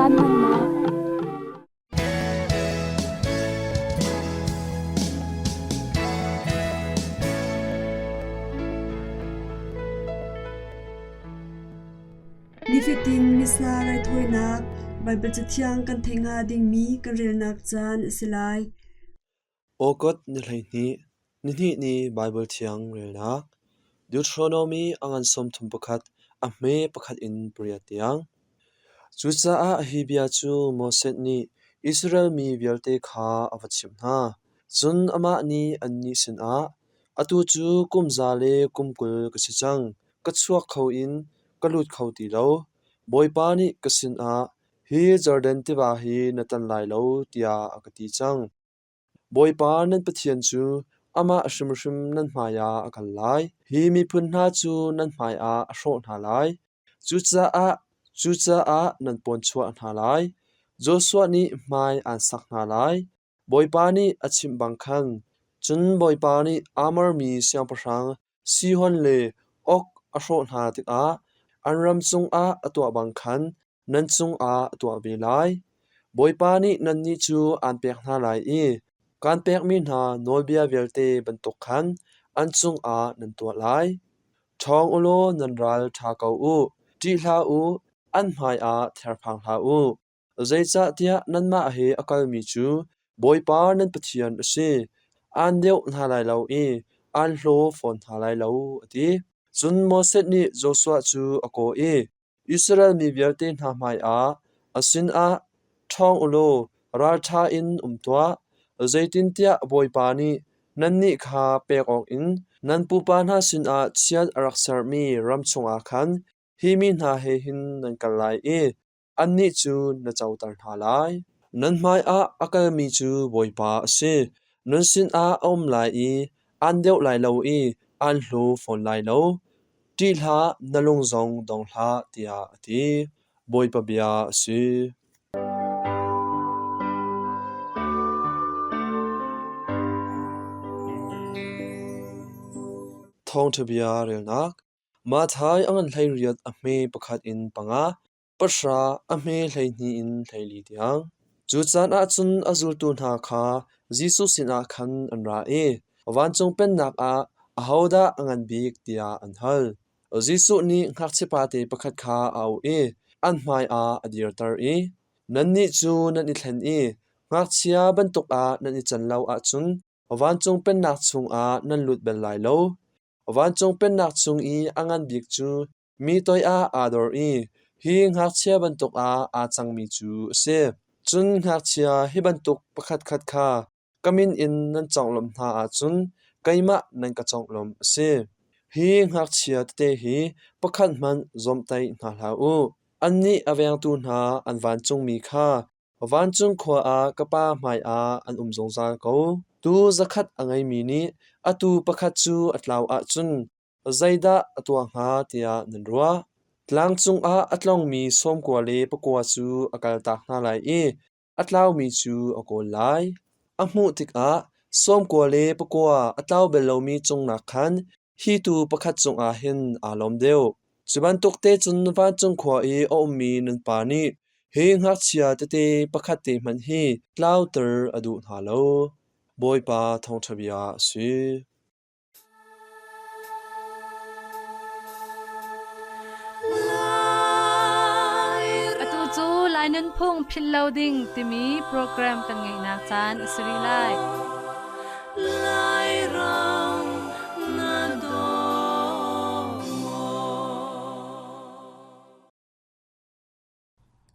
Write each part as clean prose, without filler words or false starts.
Caan hmannak. Nifatin Missa raithawinak Baibal Cathiang kan theih hnga dingmi kan relnak caan a si lai. Awkot ni 12, nihnih ni Baibal Thiang relnak Deuteronomy a ngan 31 a hme pakhat in pariat tiang. Cucaah hi bia cu Moses nih Israel mi vialte kha a va chimh hna. Cun amah nih annih sinah, Atu cu kum za le kum 20 ka si cang, ka chuak kho in ka lut kho ti lo. Bawipa nih ka sinah, Hi Jordan tiva hi na tan lai lo, tiah a ka ti cang. Bawipa nan Pathian cu amah hrimhrim nan hmaiah a kal lai. Hi miphun hna cu nan hmaiah a hrawh hna lai. Cucaah nan pawnchuah hna lai. Joshua nih hmai aan sak hna lai. Bawipa nih a chimh bang khan. Cun Bawipa nih Amor mi siangpahrang Sihon le Og a hrawh hna tikah an ram cungah a tuah bang khan nan cungah a tuah ve lai. Bawipa nih nannih cu aan pek hna lai i kaan pekmi hna nawlbia vialte bantuk khan an cungah nan tuah lai. Ṭhawng u law nan ral ṭha ko u, ṭih hlah u, an hmaiah therphang hlah u. Zeicahtiah nanmah he a kalmi cu Bawipa nan Pathian a si. Aan deuh hna lai lo i aan hlaw fawn hna lai lo, a ti. Cun Moses nih Joshua cu a kawh i Israel mi vialte hna hmaiah a sinah, Ṭhawng u law ralṭha in um tuah, zeitintiah Bawipa nih nannih kha pek awkin nan pupa hna sinah chiat a rak sermi ram chungah khan hi mi hna he hin nan kal lai i annih cu na coter hna lai. Nan hmaiah a kalmi cu Bawipa a si. Nan sinah a um lai i aan deuh lai lo i aan hlaw fawn lai lo. Ṭih hlah, na lung zong dong hlah, tiah a ti. Bawipa bia a si. Thawngṭha bia relnak Matthai a ngan 18 a hme pakhat in panga, pahra a hme 12 in 14 tiang. Cu caan ah cun a zultu hna kha Jesuh sinah khan an ra i vancung pennak ah ahodah a ngan bik tiah an hal. Jesuh nih ngakchiapate pakhat kha a auh i an hmaiah a dirter i, Nannih cu nan i thlen i ngakchia bantuk ah nan i can lo ahcun vancung pennak chungah nan lut bal lai lo. Vancung pennak chung i a ngan bik cu Mi toiah aa dor i hi ngakchia bantuk ah aa cangmi cu a si. Cun ngakchia hi bantuk pakhatkhat kha ka min in nan conglawmh hna ahcun keimah nan ka conglawmh a si. Hi ngakchia tete hi pakhat hmanh zawmhtaih hna hlah u. Annih a vengtu hna an vancungmi kha vancung khua ah ka Pa hmaiah an um zungzal ko. Tuu zakhat a ngeimi nih a tuu pakhat cu a tlau ahcun zeidah a tuah hnga tiah nan ruah? Tlang cungah a tlongmi sawmkua le pakua cu a kaltak hna lai i a tlaumi cu a kawl lai. A hmuh tikah sawmkua le pakua a tlau bal lomi cungnak khan hi tuu pakhat cungah hin aa lawm deuh. Cu bantuk te cun vancung khua i a ummi nan Pa nih hi ngakchia tete pakhat te hmanh hi tlauter a duh hna lo. Bawipa thawngṭha bia a si. Atu cu Lai Nunphung Philh Lo Ding timi program kan ngeihnak caan a si rih lai.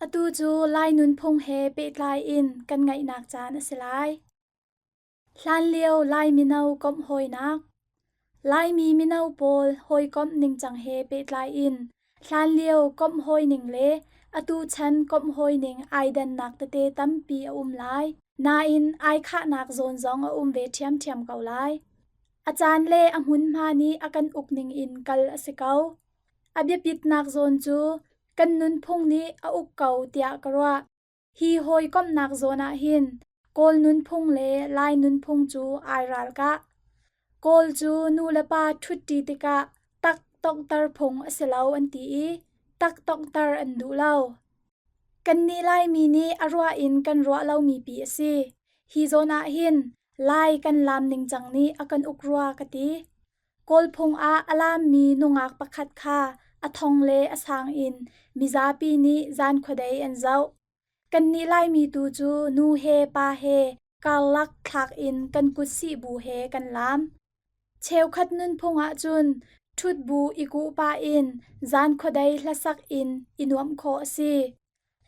Atu cu Lai nunphung he pehtlai in kan ngaihnak caan a si lai. Hlanlio Lai mino komh hawinak Laimi mino pawl hawikomh ningcang he pehtlai in hlanlio komh hawining le atu chan komh hawining ai dannak tete tampi a um lai. Nain ai khahnak zawn zong a um ve ṭhiamṭhiam ko lai. A caan le a hmunhma nih a kan uk ning in kal a si ko. A biapitnak zawn cu kan nunphung nih a uk ko tiah ka ruah. Hi hawikomhnak zawn ah hin Kawl nunphung le Lai nunphung cu ai ralkah. Kawl cu nu le pa ṭhutṭi tikah tak tonghter phung a si lo an ti i tak tonghter an duh lo. Kannih Laimi nih a ruah in kan ruah lomi pi a si. Hi zawn ah hin Lai kan laam ningcang nih a kan uk rua ka ti. Kawl phung ah a laammi nungak pakhat kha a thong le a sang in mizapi nih zan khuadei an zoh. Kannih Laimi tu cu nu he pa he karlak thlak in kan kutsih bu he kan laam. Cheukhat nunphung ahcun ṭhut bu i kuh pah in zan khuadei hlasak in i nuamh khawh a si.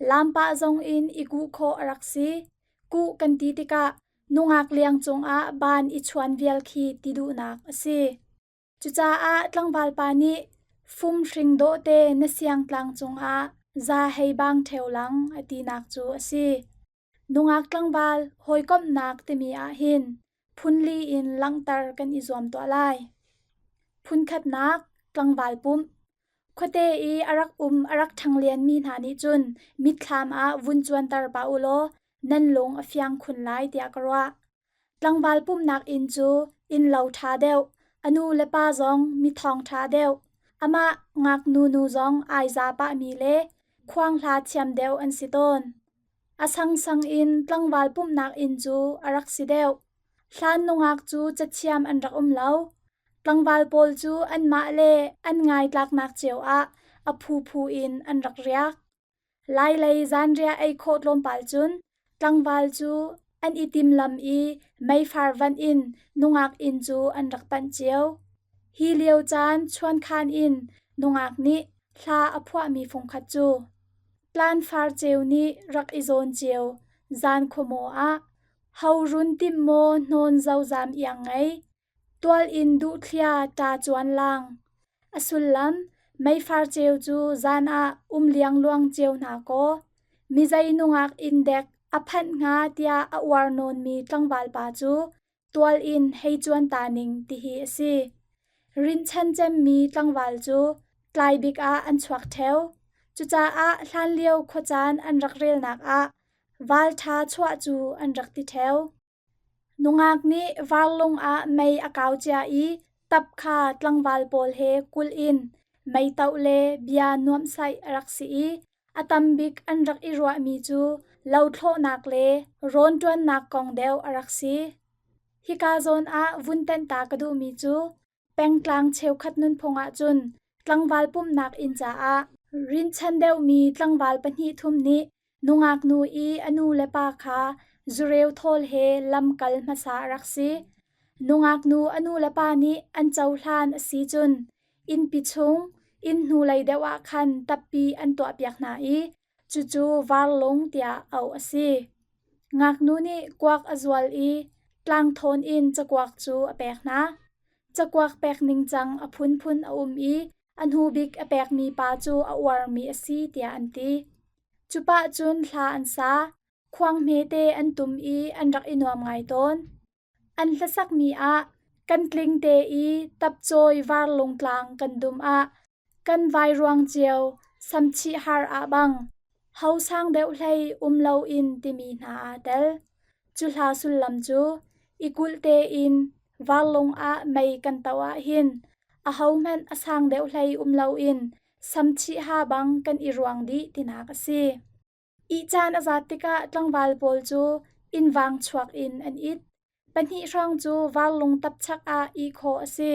Laam pah zong in i kuh khawh a rak si. Kuh kan ti tikah nungak liang cungah baan i chuan vial khi ti duhnak a si. Cucaah tlangval pa nih fum hring dawhte na siangtlang cungah za hei bang ṭheo lang a tinak cu a si. Nungak tlangval hawikomhnak timi ahhin phunli in langhter kan i zuam tuah lai. Phunkhatnak tlangval pumh. Khuate i a rak um a rak ṭhanglianmi hna nih cun mitthlam ah vun cuanter pah u law nan lung a fiang khun lai tiah ka ruah. Tlangval pumhnak inn cu innlo ṭha deuh, a nu le pa zong mithawng ṭha deuh, amah ngaknu nu zong ai za pahmi le khuanghla thiam deuh an si tawn. A sangsang in tlangval pumhnak inn cu a rak si deuh. Hlan nungak cu cathiam an rak um lo. Tlangval pawl cu anmah le an ngaitlaknak cio ah a phuphu in an rak riak. Lailei zanriah ei khawh tlawmpal cun tlangval cu an i timlam i meifar vanh in nungak inn cu an rak panh cio. Hi lio caan chuankhan in nungak nih hla a phuahmi fungkhat cu Tlanfar ceu nih rak i zawn cio zan khuamaw ah ho run timh maw hnawn zozam iang ngei Tual in duhthlia ṭa cuan lang. A sullam, meifar ceu cu zan ah um liangluang cio hna kaw, mizei nungak inn dek a phanh hnga tiah a uar nawnmi tlangval pa cu tual in hei cuan ta ning tihi a si. Rinhchan cemmi tlangval cu tlai bik ah an chuak ṭheo. Cucaah hlanlio khuacaan an rak relnak ah val ṭha chuah cu an rak ti ṭheo. Nungak nih varlung ah mei a kau cia i tap kha tlangval pawl he kulh in meitoh le bia nuamhsaih a rak si i a tam bik an rak i ruahmi cu lothlawhnak le rawnṭuannak kong deuh a rak si. Hika zawn ah vun tenh ta ka duhmi cu Pengtlang cheukhat nunphung ahcun tlangval pumhnak inn caah rinhchan deuhmi tlangval pahnih thum nih nungak nu i a nu le pa kha zureu thawl he lamkal hmasa a rak si. Nungak nu a nu le pa nih an cohlan a si cun innpi chung inn hnulei deuh ah khan tappi an tuahpiak hna i cucu varlung tiah auh a si. Ngaknu nih kuak a zual i tlangthawn in cakuak cu a pek hna. Cakuak pek ningcang a phunphun a um i a hnu bik a pekmi pa cu a uarmi a si tiah an ti. Cu pah cun hla an sa, khuang hmete an tum i an rak i nuam ngai tawn. An hlasakmi ah kan tlingte i tapcawi varlung tlang kan dum ah kan vairuang cio samchih har ah bang ho sang deuh hlei um loin timi hna aa tel. Cu hla sullam cu i kulh tein varlung ah mei kan toh ahhin ahohmanh a sang deuh hlei um loin samchih ha bang kan i ruang dih tinak a si. Ih caan a zat tikah tlangval pawl cu innvang chuak in an it. Pahnih hrawng cu varlung tapchak ah ih khawh a si.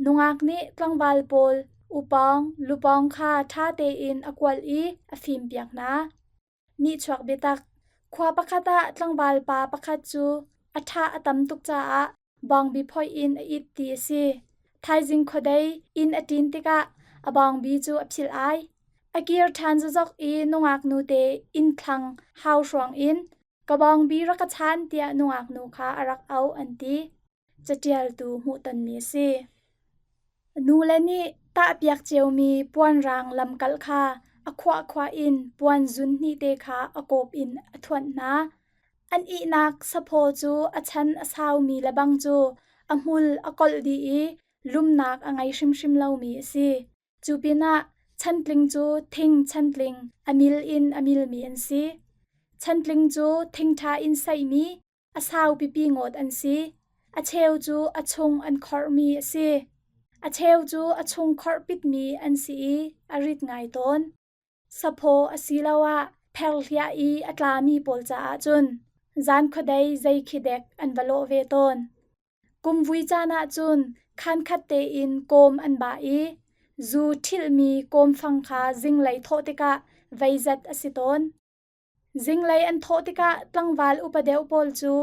Nungak nih tlangval pawl upawng, lupawng kha ṭha tein a kualh i a fimpiak hna. Nihchuak biatak. Khua pakhat ah tlangval pa pakhat cu a ṭha a tam tuk caah bawngbi phoih in a it ti a si. Thaizing khuadei inn a ṭin tikah a bawngbi cu a philh ai. A kir ṭhan zokzok i nungak nute inn thlang hau hruang in ka bawngbi rak ka chan tiah nungak nu kha a rak auh an ti. Caṭialtu hmuhtonmi a si. Nule nih tahpiak ciomi puanrang lamkalh kha a khuahkhuah in puan zun hnihte kha a kawp in a thuanh hna. An ihnak saphaw cu a chan a saumi lebang cu a hmul a kolh dih i lumnak a ngei hrimhrim lomi a si. Cu pinah chantling cu thing chantling a mil in a milmi an si. Chantling cu thingṭha in saihmi a sau pipi ngawt an si. A cheu cu a chung an khorhmi a si. A cheu cu a chung khorh pitmi an si i a rit ngai tawn. Saphaw asiloah Pherhliah i a tlami pawl caah cun zan khuadei zei khi dek an va lawh ve tawn. Kumvui caan ah cun khankhat tein kawm an bah i zu ṭhilhmi kawmfang kha zinglei thawh tikah veizat a si tawn. Zinglei an thawh tikah tlangval upa deuh pawl cu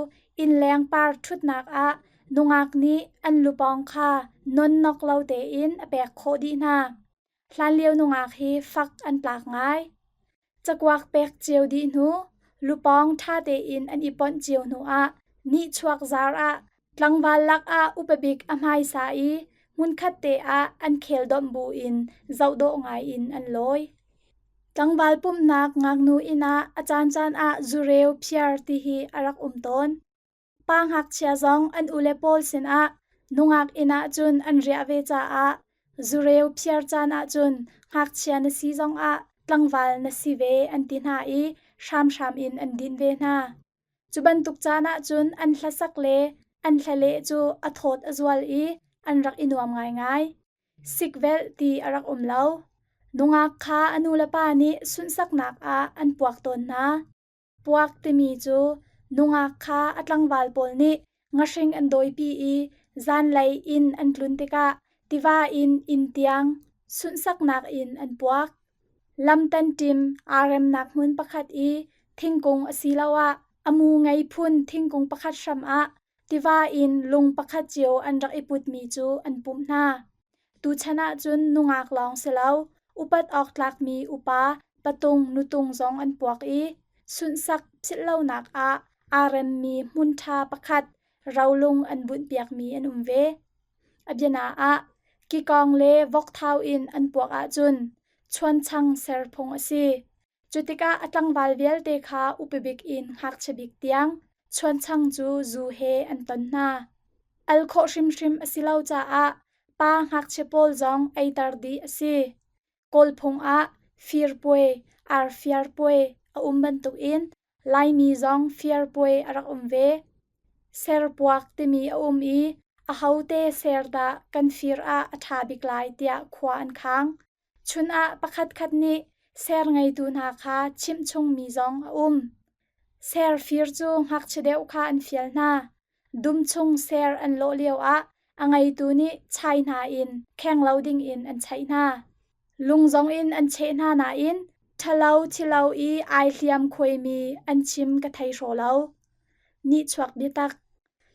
innleng par ṭhutnak ah nungak nih an lupawng kha nonnok lo tein a pek khawh dih hna. Hlanlio nungak hi fak an tlak ngai. Cakuak pek cio dih hnu, lupawng ṭha tein an i ponh cio hnuah nihchuak zar ah tlangval lakah upa bik a hmaisa i hmunkhat te ah an khel domh buin zohdawh ngai in an lawi. Tlangval pumhnak ngaknu inn ah a caancaan ah zureu phiar ti hi a rak um tawn. Pa ngakchia zong an ule pawl sinah nungak inn ah cun an riah ve caah zureu phiar caan ahcun ngakchia na si zongah tlangval na si ve an ti hna i hramhram in an dinh ve hna. Cu bantuk caan ahcun an hlasak le an hlaleh cu a thawt a zual i an rak i nuam ngaingai. Sikvelh ti a rak um lo. Nungak kha a nulepa nih sunhsaknak ah an puak tawn hna. Puak timi cu nungak kha a tlangval pawl nih ngahring an dawipi i zanlei inn an tlun tikah tiva in inn tiang sunhsaknak in an puak. Lamtanṭim aa remnak hmun pakhat i thingkung asiloah a mu ngei phun thingkung pakhat hram ah tiva in lung pakhat cio an rak i putmi cu an pumh hna. Tuchan ahcun nungak lawng si lo, upat awk tlakmi upa, patung, nutung zong an puak i sunhsak philhlonak ah aa remmi hmun ṭha pakhat rolung an bunhpiakmi an um ve. A biana ah, kikawng le vokthau in an puak ahcun chuanchang ser phung a si. Cutikah a tlangval vialte kha upabik in ngakchia bik tiang chuanchang cu zu he an ton hna. Al khawh hrimhrim a si lo caah pa ngakchia pawl zong eiter dih a si. Kawlphung ah firpuai, arfiarpuai a um bantukin Laimi zong firpuai a rak um ve. Serpuak timi a um i ahote ser dah kan fir ah a ṭha bik lai tiah khua an khang. Chun ah pakhatkhat nih ser ngeitu hna kha chimh chungmi zong a um. Ser fir cu ngakchia deuh kha an fial hna. Dum chung ser an lawh lioah a ngeitu nih chai hna in kheng lo dingin an chaih hna. Lung zongin an cheh hna nain ṭhalo thilo i ai hliam khuaimi an chim ka thei hraw lo. Nihchuak biatak.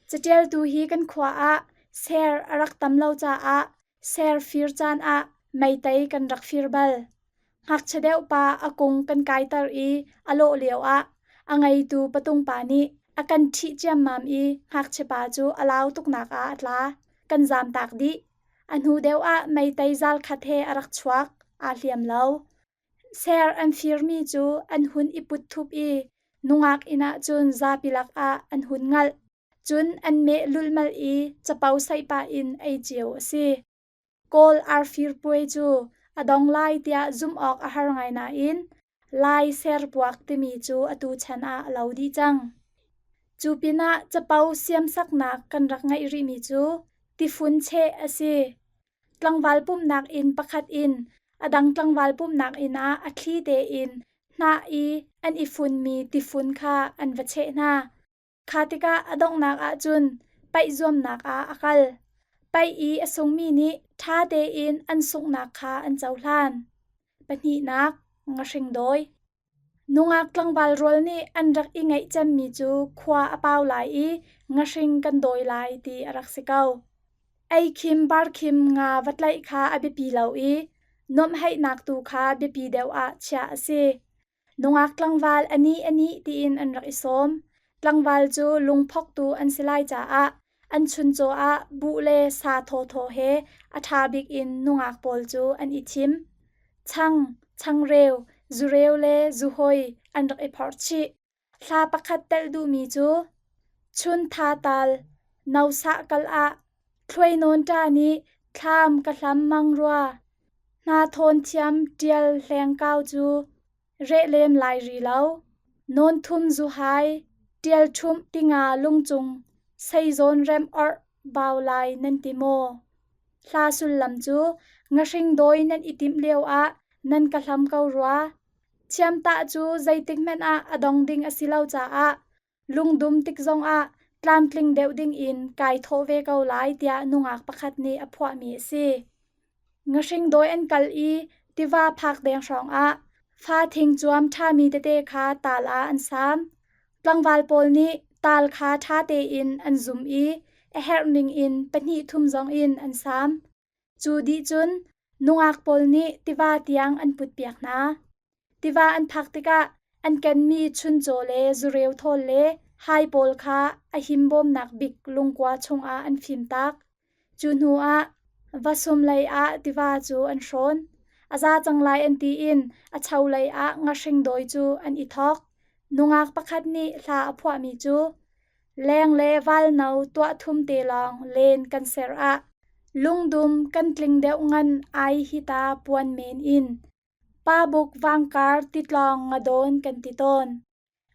Caṭialtu hi kan khua ah ser a rak tam lo caah ser fir caan ah meitei kan rak fir bal. Ngakchia deuh pa a kung kan kaiter i a lawh lioah a ngeitu patung pa nih a kan ṭhih ciammam i ngakchia pa cu a lau tuknak ah a tla. Kan zaamtak dih. A hnu deuh ah meitei zal khat he a rak chuak. Aa hliam lo. Ser an firmi cu an hun i put thup i nungak inn ah cun zapi lakah an hun ngalh. Cun an meh lulhmalh i capo saih pah in ei cio a si. Kawl arfir puai cu a dong lai tiah zumh awk a har ngai nain Lai serpuak timi cu atu chan ah a lo dih cang. Cu pinah capo siamsaknak kan rak ngeih rihmi cu tifun cheh a si. Tlangval pumhnak inn pakhat in a dang tlangval pumhnak inn ah a thli tein hnah i an i funmi tifun kha an va cheh hna. Kha tikah a donghnak ah cun paih zuamnak ah a kal. Paih i a sungmi nih ṭha tein an sunghnak kha an cohlan. Pahnihnak, ngahring dawi. Nungak tlangval rual nih an rak i ngeih cemmi cu khua a pau lai i ngahring kan dawi lai ti a rak si ko. Eikhim barkhim nga va tlaih kha a biapi lo i nuamhheihnak tu kha biapi deuh ah chiah a si. Nungak tlangval a nih a nih tiin an rak i sawm. Tlangval cu lungphoktu an si lai caah an chuncaw ah buh le sa thawthaw he a ṭha bik in nungak pawl cu an i thim. Chang, changreu, zureu le zuhoi an rak i phorh chih. Hla pakhat telh duhmi cu Chun tha tal, no sah kal ah, thluai nawn ṭa nih thlam ka hlam mang rua. Hna thawn thiam ṭial hleng kau cu reh lem lai ri lo. Nawn thum zuhai, ṭial ṭhumh tinga lungcung, seizawn remh orh bau lai nan ti maw? Hla sullam cu ngahring dawi nan i timh lioah nan ka hlam ko rua. Thiamtah cu zeitik hmanh ah a dong ding a si lo caah lungdum tik zongah tlamtling deuh dingin kai thawh ve ko lai tiah nungak pakhat nih a phuahmi a si. Ngahring dawi an kal i tiva phak deng hrawngah fa thing cuam ṭhami tete kha taal ah an saam. Tlangval pawl nih taal kha ṭha tein an zum i a herh ningin pahnih thum zongin an saam. Cu dih cun nungak pawl nih tiva tiang an putpiak hna. Tiva an phak tikah an kenmi chuncaw le zureu thawl le hai pawl kha a himbawmnak bik lungkua chungah an fimtak. Cu hnu ah vasum lei ah tiva cu an hrawn. A za cang lai an ti in a cho lei ah ngahring dawi cu an i thawk. Nungak pakhat nih hla a phuahmi cu Leng le valno tuah thum te lawng len kan ser ah lungdum kan tling deuh ngan ai hi ta puan men in. Pa buk vangkar titlawng ngadawn kan ti tawn.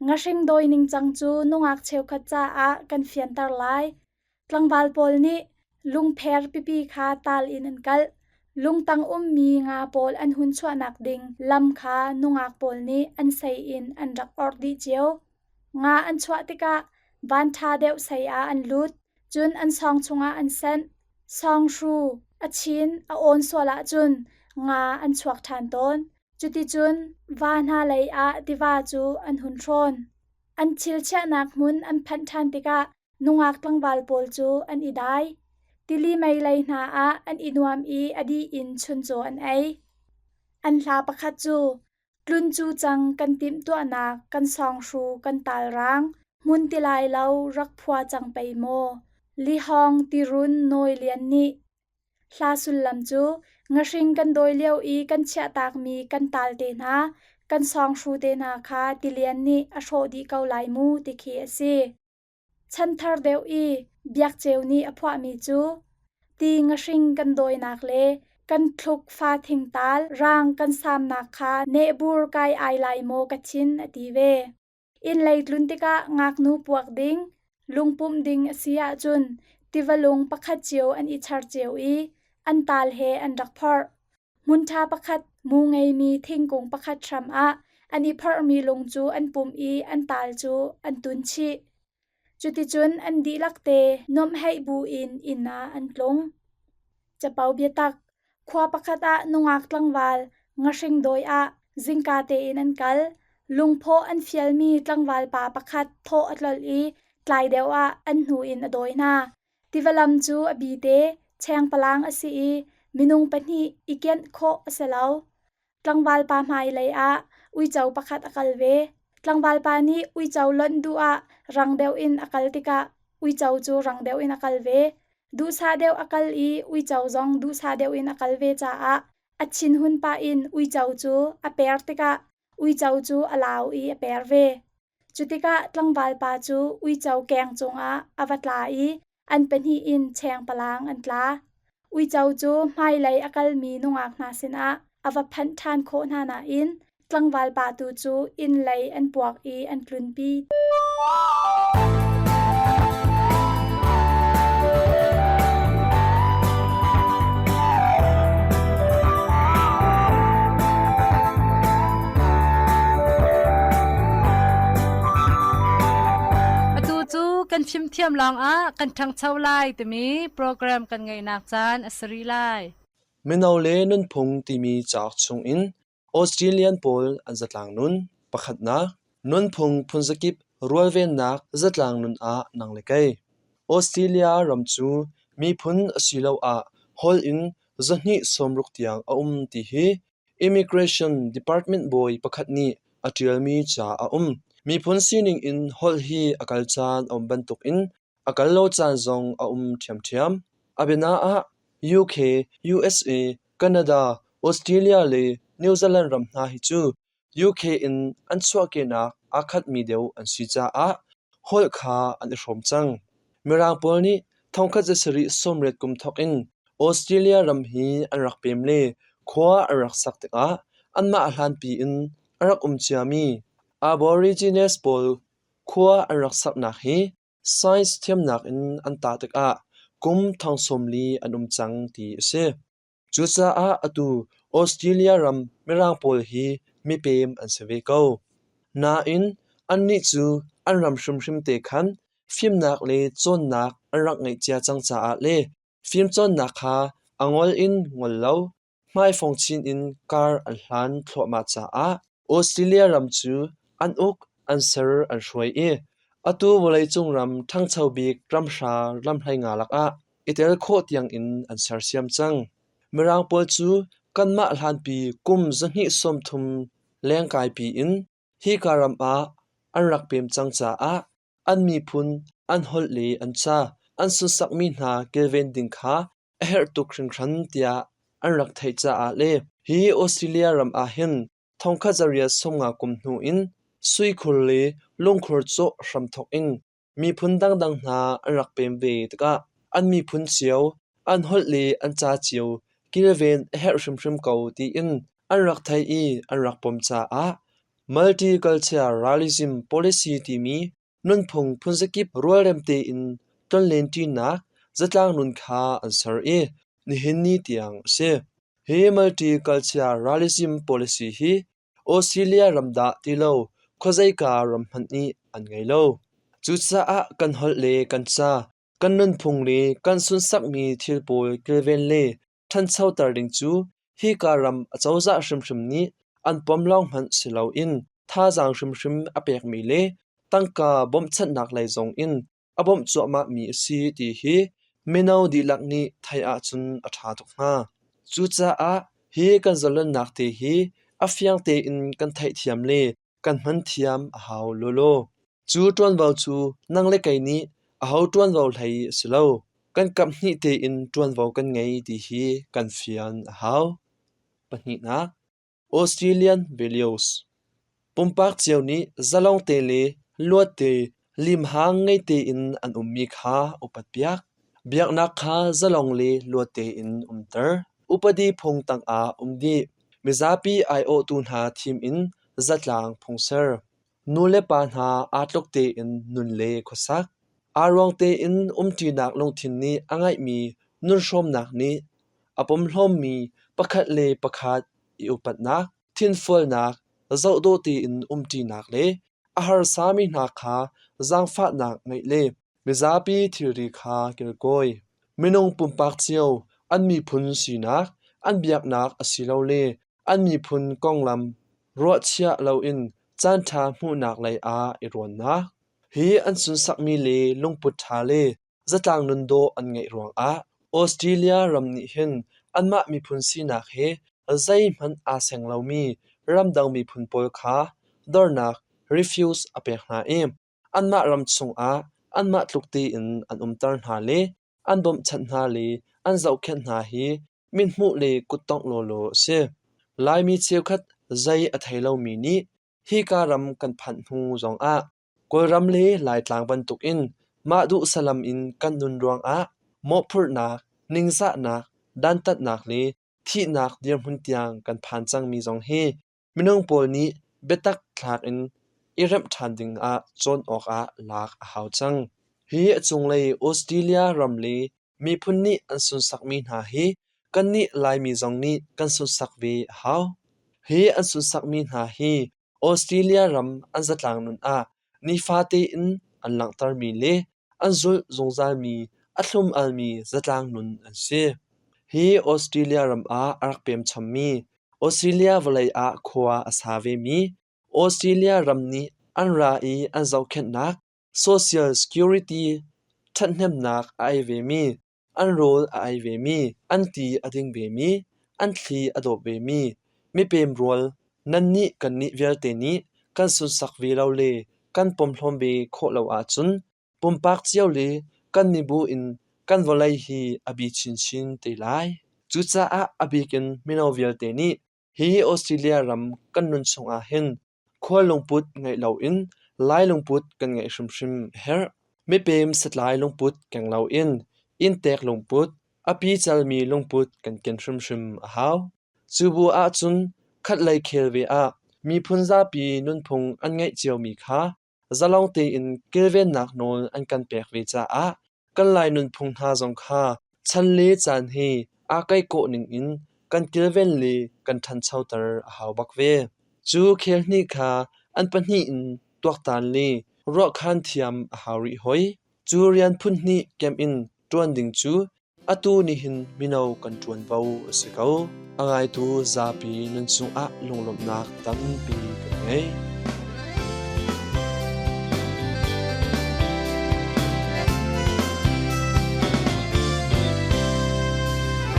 Ngahring dawi ningcang cu nungak cheukhat caah kan fianter lai. Tlangval pawl nih lungpher pipi kha tal in an kalh. Lungtang ummi nga pawl an hun chuahnak ding lam kha nungak pawl nih an sei in an rak orh dih cio. Nga an chuah tikah vanṭha deuh sei ah an lut, cun an sawng chungah an senh. Sawnghru a chin a awn sual ahcun nga an chuak ṭhan tawn. Cuticun va hna lei ah tiva cu an hun hrawn. An thil chiahnak hmun an phanh ṭhan tikah nungak tlangval pawl cu an i dai. Tili mei lei hna ah an i nuam i a dih in chuncaw an ei. An hla pakhat cu Tlun cu cang kan timhtuahnak kan sawnghru kan talrang hmun ti lai lo rak phua cang pei maw lihawng tirun nawi lian nih hla sullam cu ngahring kan dawi lio i kan chiahtakmi kan tal te hna kan sawnghru te hna kha tilian nih a hrawh dih ko lai mu ti khi a si. Chanthar deuh i Biakceu nih a phuahmi cu ti ngahring kan dawinak le kan thluk fa thingtal rang kan samnak kha nehbur kai ai lai maw ka thin a ti ve. Inn lei tlun tikah ngaknu puak ding, lungpumh ding a si ahcun tiva lung pakhat cio an i char cio i an tal he an rak phorh. Hmunṭha pakhat mu ngeimi thingkung pakhat hram ah an i phorhmi lung cu an pumh i an tal cu an tun chih. Cuticun an dihlak te nuamhheih buin inn ah an tlung. Capo biatak Khua pakhat ah nungak tlangval ngahring dawi ah zingka tein an kal. Lungphaw an fialmi tlangval pa pakhat thawh a tlolh i tlai deuh ah an hnu in a dawi hna. Tivalam cu a bite, chengpalang a si i minung pahnih i kianh khawh a si lo. Tlangval pa hmailei ah uico pakhat a kal ve. Tlangval pa nih uico lonh duh ah rang deuh in a kal tikah uico cu rang deuh in a kal ve. Duhsah deuh a kal i uico zong duhsah deuh in a kal ve caah a thinhun pah in uico cu a per tikah uico cu a lau i a per ve. Cutikah tlangval pa cu uico keng cungah a va tla i an pahnih in chengpalang an tla. Uico cu hmailei a kalmi nungak hna sinah a va phanh ṭhan khawh hna nain tlangval pa tu cu inn lei an puak i an tlunpi. Atu cu kan fimthiam lawngah kan ṭhangcho lai timi program kan ngeihnak caan a si rih lai. Mino le nunphung timi cauk chungin Australian pawl an zatlang nun. Pakhatnak, nunphung phunzakip rualvennak zatlang nun ah nang le kei. Australia ram cu miphun asiloah holh in 260 tiang a um ti hi Immigration Department bawi pakhat nih a ṭialmi ca a um. Miphun sining in holh hi a kal caan a um bantukin a kal lo caan zong a um ṭhiamṭhiam. A biana ah UK, USA, Canada, Australia le New Zealand ram hna hi cu UK in an chuahkehnak aa khatmi deuh an si caah holh kha an i hrawm cang. Mirang pawl nih 1780 kum thawk in Australia ram hi an rak pem le khua an rak sak tikah anmah hlanpi in a rak um ciami Aborigines pawl khua an rak saknak hi science thiamnak in an tah tikah kum 40,000 an um cang ti a si. Cucaah atu Australia ram Mirang pawl hi mipem an si ve ko. Nain annih cu an ram hrimhrim te khan fimnak le cawnnak an rak ngeih cia cang caah le fimcawnnak kha a ngol in ngol lo, hmaifong chin in kar an hlan thluahmah caah Australia ram cu an uk, an ser, an hruai i atu vawleicung ram ṭhangcho bik ramhra ramhleinga lakah i tel khawh tiangin an sersiam cang. Mirang pawl cu kanmah hlanpi kum 230 lengkaipi in hika ram ah an rak pem cang caah an miphun, an holh le an ca an sunsakmi hna kilven ding kha a herh tuk hringhran tiah an rak theih caah le hi Australia ram ah hin thongkhat zariat sawmnga kum hnu in suikhur le lungkhur cawh hramthawk in miphun dangdang hna an rak pem ve tikah an miphun cio, an holh le an ca cio kilven a herh hrimhrim ko tiin an rak theih i an rak pom caah multiculturalism policy timi nunphung phunzakip rualrem tein tlonlenṭinak zatlang nun kha an ser i nihin ni tiang a si. Hi multiculturalism policy hi Australia ram dah ti lo khuazeika ram hmanh nih an ngei lo. Cucaah kan holh le kan ca, kan nunphung le kan sunsakmi thil pawl kilven le ṭhanchoter ding cu hika ram acozah hrimhrim nih an pom lawng hmanh si loin thazaang hrimhrim a pekmi le tangka bawmhchanhnak lei zong in a bawmh cuahmahmi a si ti hi mino dihlak nih theih ahcun a ṭha tuk hnga. Cucaah hi kan zalonnak te hi a fiang tein kan theihthiam le kan hmanthiam a hau lawlaw. Cu ṭuanvo cu nang le kei nih aho ṭuanvo hlei a si lo. Kan kaphnih tein ṭuanvo kan ngei ti hi kan fian a hau. Pahnihnak, Australian Values Pumpak cio nih zalong te le luat te, limhang ngei tein an ummi kha upat piak. Biaknak kha zalong le luat tein umter. Upadi phung tangah um dih. Mizapi aiawhtu hna thim in zatlang phung ser. Nu le pa hna aa tluk tein nun le khuasak. Aa ruang tein umṭinak lungthin nih a ngeihmi nunhrawmnak nih a pumhlawmmi pakhat le pakhat i upatnak, thinfualnak, zohdawh tein umṭinak le a harsami hna kha zaangfahnak ngeih le mizapi thilri kha kilkawi. Minung pumpak cio an miphun sinak, an biaknak asilole an miphun konglam ruahchiah loin caanṭha hmuhnak lei ah i rawnnak. Hi an sunsakmi le lungput ṭha le zatlang nun dawh an ngeih ruangah Australia ram nih hin anmah miphun sinak he zeihmanh aa seng lomi ramdang miphun pawl kha dornak refuse a pek hna i anmah ram chungah anmah tluk tein an umter hna le an bawmhchanh hna le an zohkhenh hna hi mithmuh le kuttongh lawlaw a si. Laimi cheukhat zei a thei lomi nih hika ram kan phanh hnu zongah Kawlram le Laitlang bantukin mah duh salam in kan nun ruangah mawhphurhnak, ningzahnak, dantatnak le thihnak dirhmun tiang kan phan cangmi zong hi minung pawl nih biatak thlak in i remh ṭhan dingah cawn awkah lak a hau cang. Hi a cunglei Australia ram le miphun nih an sunsakmi hna hi kannih Laimi zong nih kan sunsak ve a hau. Hi an sunsakmi hna hi Australia ram an zatlang nun ah nifate in an langhtermi le an zulh zungzalmi a thlum-almi zatlang nun an si. Hi Australia ram ah a rak pem chommi, Australia vawlei ah khua a sa vemi, Australia ram nih an ra i an zohkhenhnak social security ṭhathnemnak a ei vemi, an rawl a ei vemi, an ti a ding vemi, an thli a dawp vemi, mipem rual nannih kannih vialte nih kan sunsak ve lo le kan pomhlawm ve khawh lo ahcun pumpak cio le kan mibu in kan vawlei hi a bi chinchin te lai. Cucaah a bik in mino vialte nih hi Australia ram kan nun chungah hin Khual lungput ngeih loin Lai lungput kan ngeih hrimhrim a herh. Mipem satlai lungput keng loin inntek lungput, a picalmi lungput kan ken hrimhrim a hau. Cu bu ahcun khatlei khel ve ah miphun zapi nunphung an ngeih ciomi kha zalong tein kilvennak nawl an kan pek ve caah kan Lai nunphung hna zong kha chan le caan he aa kaihkawh ningin kan kilven le kan ṭhanchoter a hau bak ve. Cu khel hnih kha an pahnih in tuaktan le ruahkhan thiam a hau rih hoi. Cu rian phunhnih kemh in ṭuan ding cu atu nihin mino kan ṭuanvo a si ko. A ngaitu zapi nan cungah lunglawmhnak tampi kan ngei.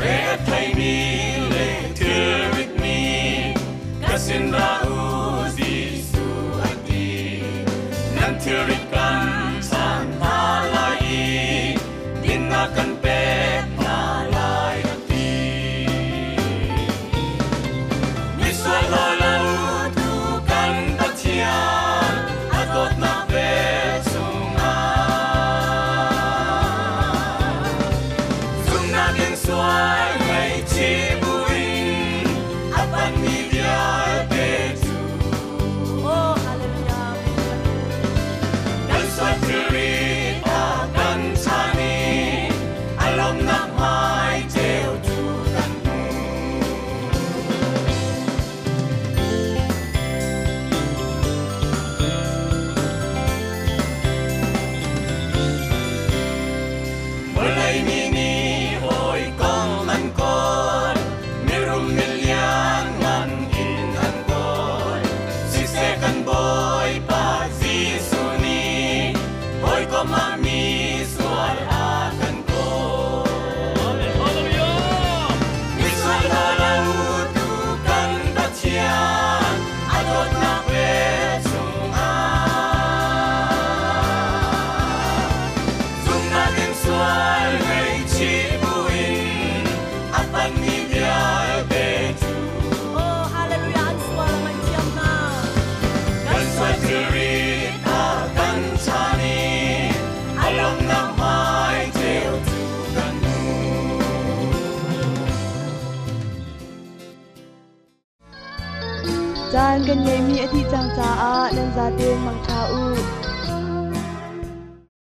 Retheimi le thilritmi ka sin ra u Jesuh a ti. Nan thilrit kan chan hna lai i dinnak kan pek hna lai a ti. Misual lo tu kan Pathian a dawtnak vel chungah zumhnak in sual ngaihchih buin a panmi vialte cu Oh, hallelujah. kan sual thilrit a kan chan i a lawmhnak hmai ceu cu kan hmu. Vawlei mi nih hawikom an kawl, mirum milian ngan in an kawl. Siseh kan Bawipa Jesuh nih hawikom ah mi sual a kan kawl. Misual lo tu kan Pathian a dawtnak vel chungah zumhnak in sual ngaihchih buin a panmi vialte cu Oh, hallelujah. An sual a ngaihthiam hna. kan sual thilrit a kan chan i a lawmhnak hmai ceu cu kan hmu. Caan kan ngeihmi a dih cang caah nan zaten mangṭha u.